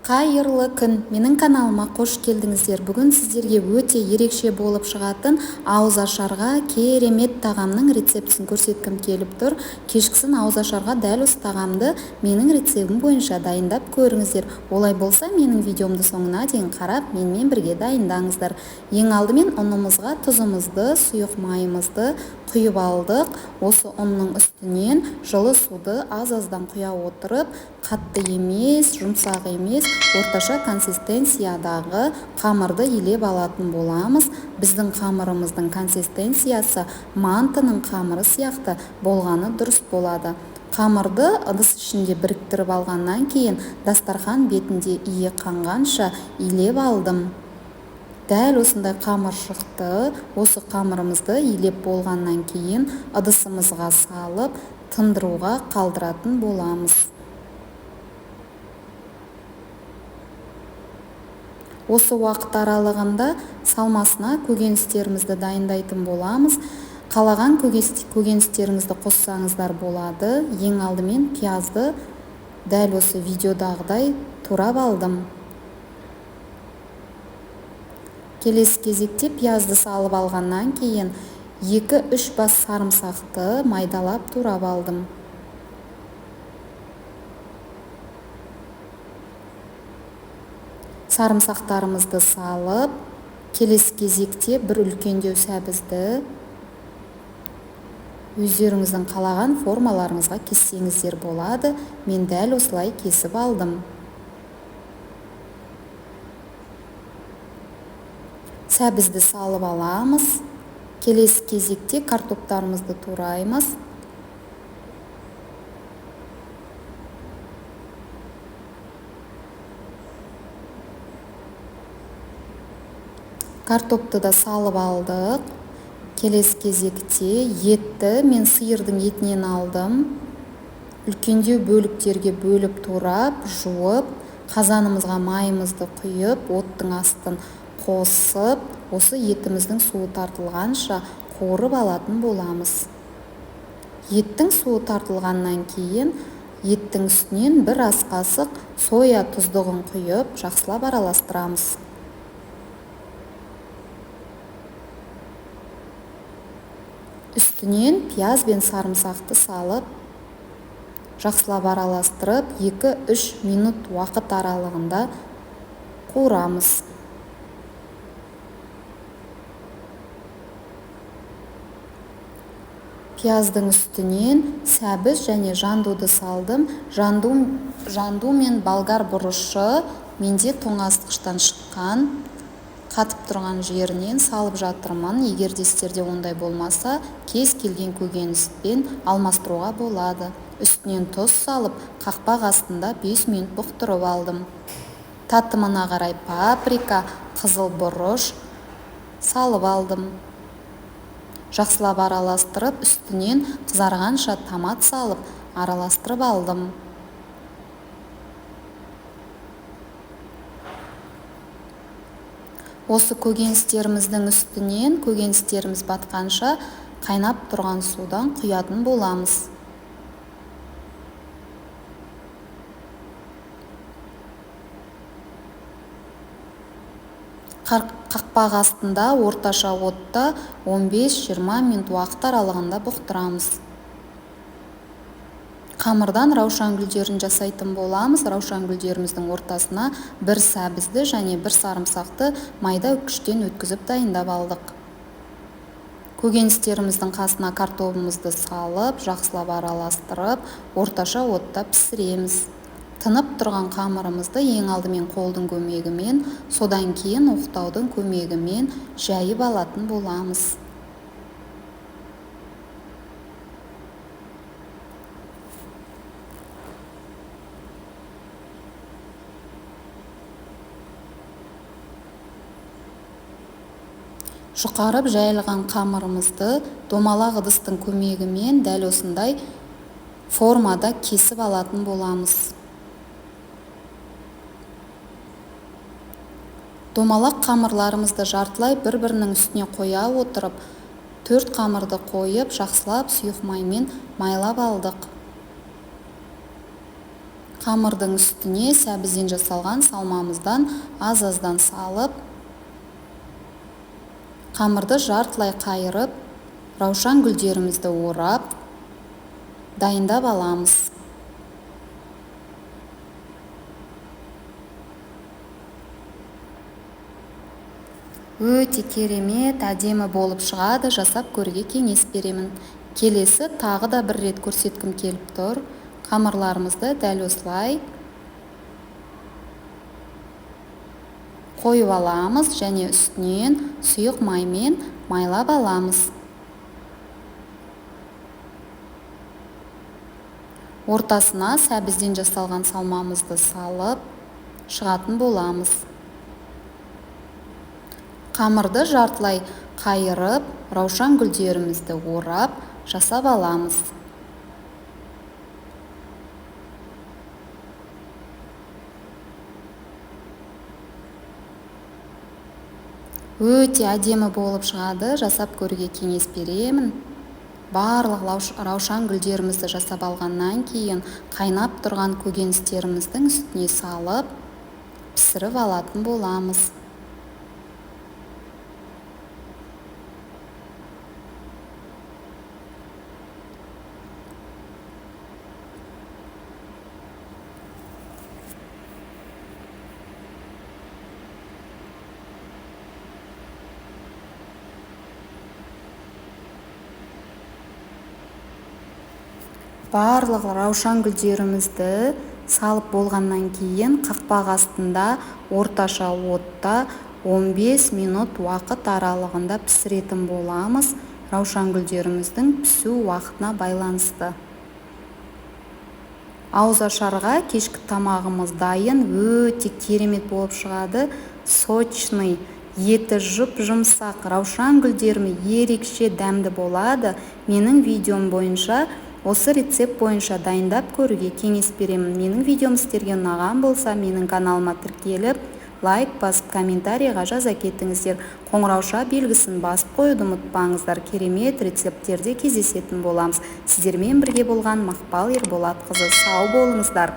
Қайырлы күн! Менің каналыма қош келдіңіздер. Бүгін сіздерге өте ерекше болып шығатын ауыз ашарға керемет тағамның рецептісін көрсеткім келіп тұр. Кешкісін ауыз ашарға дәл осы тағамды менің рецептім бойынша дайындап көріңіздер. Олай болса, менің видеомды соңына дейін қарап, менімен бірге дайындаңыздар. Ең алдымен ұнымызға тұзымызды, сұйық майымызды құйып алдық. Осы ұнның үстінен жылы суды аз-аздан құя отырып, қатты емес, жұмсақ емес, орташа консистенциядағы қамырды илеп алатын боламыз. Біздің қамырымыздың консистенциясы мантының қамыры сияқты болғаны дұрыс болады. Қамырды ыдыс ішінде біріктіріп алғаннан кейін дастархан бетінде иі қанғанша илеп алдым. Дәл осындай қамыр шықты. Осы қамырымызды илеп болғаннан кейін ыдысымызға салып, тындыруға қалдыратын боламыз. Осы уақыт аралығында салмасына көкөністерімізді дайындайтын боламыз. Қалаған көкөністеріңізді қоссаңыздар болады. Ең алдымен пиязды дәл осы видеодағыдай турап алдым. Келесі кезекте пиязды салып алғаннан кейін 2-3 бас сарымсақты майдалап турап алдым. Сарымсақтарымызды салып, келесі кезекте бір үлкендеу сәбізді өздеріңіздің қалаған формаларыңызға кессеңіздер болады. Мен дәл осылай кесіп алдым. Сәбізді салып аламыз. Келесі кезекте картоптарымызды тураймыз. Картопты да салып алдық. Келесі кезекте етті мен сиырдың етінен алдым. Үлкендеу бөліктерге бөліп турап, жуып, қазанымызға майымызды құйып, оттың астын қосып, осы етіміздің суы тартылғанша қуырып алатын боламыз. Еттің суы тартылғаннан кейін еттің үстінен бір ас қасық соя тұздығын құйып, жақсылап араластырамыз. Үстінен пияз бен сарымсақты салып, жақсылап араластырып, 2-3 минут уақыт аралығында қуырамыз. Пияздың үстінен сәбіз және жандуды салдым. Жанду мен болгар бұрышы менде тоңазытқыштан шыққан, қатып тұрған жерінен салып жатырмын. Егер де сіздерде ондай болмаса, кез келген көкөніспен алмастыруға болады. Үстінен тұз салып, қақпақ астында 5 минут бұқтырып алдым. Татымына қарай паприка, қызыл бұрыш салып алдым. Жақсылап араластырып, үстінен қызарғанша томат салып, араластырып алдым. Осы көкөністеріміздің үстінен көкөністеріміз батқанша қайнап тұрған судан құятын боламыз. Қақпақ астында орташа отта 15-20 минут уақыт аралығында бұқтырамыз. Қамырдан раушан гүлдерін жасайтын боламыз. Раушан гүлдеріміздің ортасына бір сәбізді және бір сарымсақты майда үккіштен өткізіп дайындап алдық. Көкөністеріміздің қасына картобымызды салып, жақсылап араластырып, орташа отта пісіреміз. Тынып тұрған қамырымызды ең алдымен қолдың көмегімен, содан кейін оқтаудың көмегімен жайып алатын боламыз. Жұқарып жайылған қамырымызды домалақ ыдыстың көмегімен дәл осындай формада кесіп алатын боламыз. Домалақ қамырларымызды жартылай бір-бірінің үстіне қоя отырып, 4 қамырды қойып, жақсылап сұйық маймен майлап алдық. Қамырдың үстіне сәбізден жасалған салмамыздан аз-аздан салып, қамырды жартылай қайырып, раушан гүлдерімізді орап, дайындап аламыз. Өте керемет, әдемі болып шығады, жасап көруге кеңес беремін. Келесі тағы да бір рет көрсеткім келіп тұр. Қамырларымызды дәл осылай қойып аламыз және үстінен сұйық маймен майлап аламыз. Ортасына сәбізден жасалған салмамызды салып шығатын боламыз. Қамырды жартылай қайырып, раушан гүлдерімізді орап жасап аламыз. Өте әдемі болып шығады, жасап көруге кеңес беремін. Барлық раушан гүлдерімізді жасап алғаннан кейін қайнап тұрған көкөністеріміздің үстіне салып, пісіріп алатын боламыз. Барлық раушан гүлдерімізді салып болғаннан кейін қақпақ астында орташа отта 15 минут уақыт аралығында пісіретін боламыз. Раушан гүлдеріміздің пісу уақытына байланысты. Ауыз ашарға кешкі тамағымыз дайын, өте керемет болып шығады. Сочный, еті жұп-жұмсақ, раушан гүлдерімі ерекше дәмді болады. Менің видеом бойынша, осы рецепт бойынша дайындап көруге кеңес беремін. Менің видеом сіздерге ұнаған болса, менің каналыма тіркеліп, лайк басып, комментарийға жаза кетіңіздер. Қоңырауша белгісін басып қоюды ұмытпаңыздар. Керемет рецепттерде кездесетін боламыз. Сіздермен бірге болған Мақпал Ерболатқызы. Сау болыңыздар.